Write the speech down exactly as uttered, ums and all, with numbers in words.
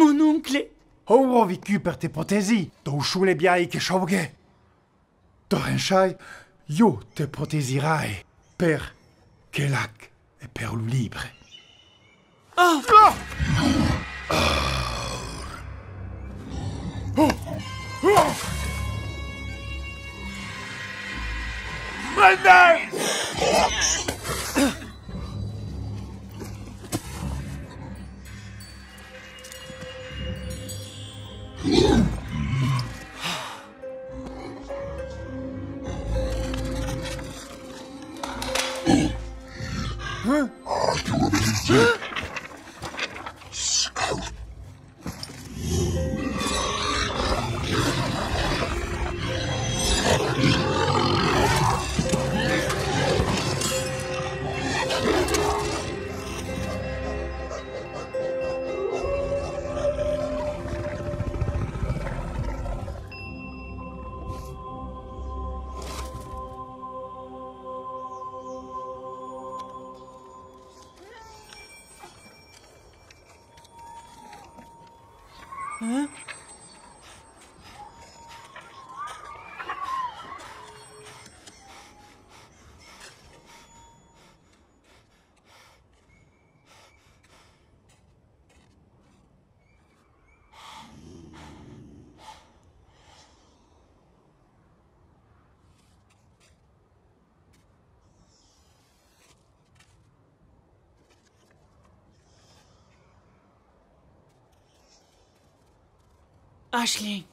Mon oncle! Aurò vicut per te protegir dau sole biais que sauguè. Torrenchai, jo te protegirai per Quel'Ac e per lo libre. Ah! Aisling,